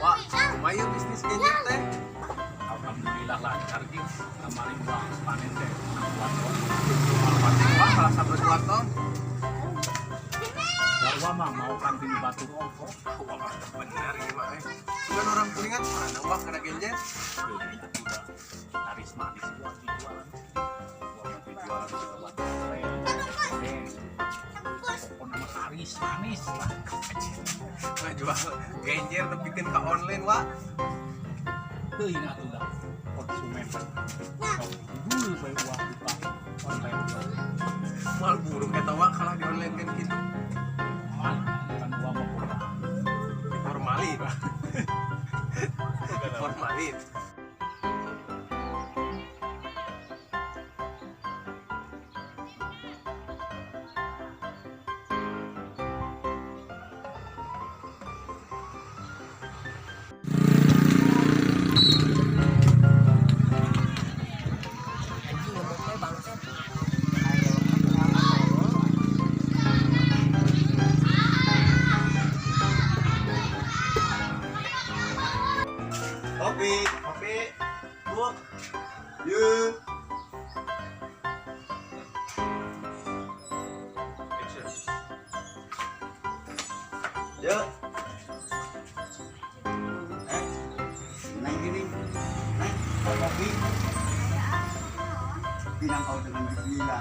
Wah, lumayan bisnis genjer teh. Alhamdulillah lancar gitu. Kemarin uang panen teh 2 ton. Wah, salah satu 2 ton. Wah, mah mau kantin batu ongkos. Wah, mantap bener ini mah. Eh. Sugan orang kuningan mana wah kena genjer. Jadi udah laris manis buat dijualan. Buat dijualan buat keren. Pokoknya mah laris manis lah. Nggak jual genjer nepikeun ka online, wah. Teuing atuh dah konsumen. Sok dulu bae uang buka online. Moal buruk eta wah kalah di online kan gitu. Mal kan uang mah boga. Formalin. Formalin. Anjing ngebet bangsat. Kopi, kopi, bu, yuk. Yuk. Eh, neng gini, neng, kopi. Bilang kau dengan gembira.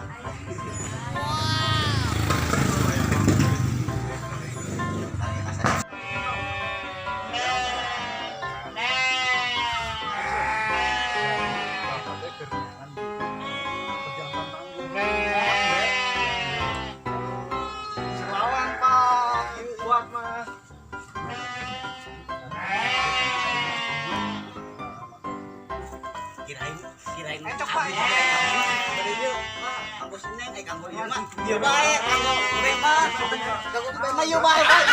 Bapak teh keur neangan pejantan tangguh. Selawan, Pak. Ieu buat mah. Kirain kirain. Eh, cok, Pak. Bari ieu mah kanggo seneng eh kanggo ieu mah. Ieu bae kanggo be mah. Kanggo be mah ieu bae bae.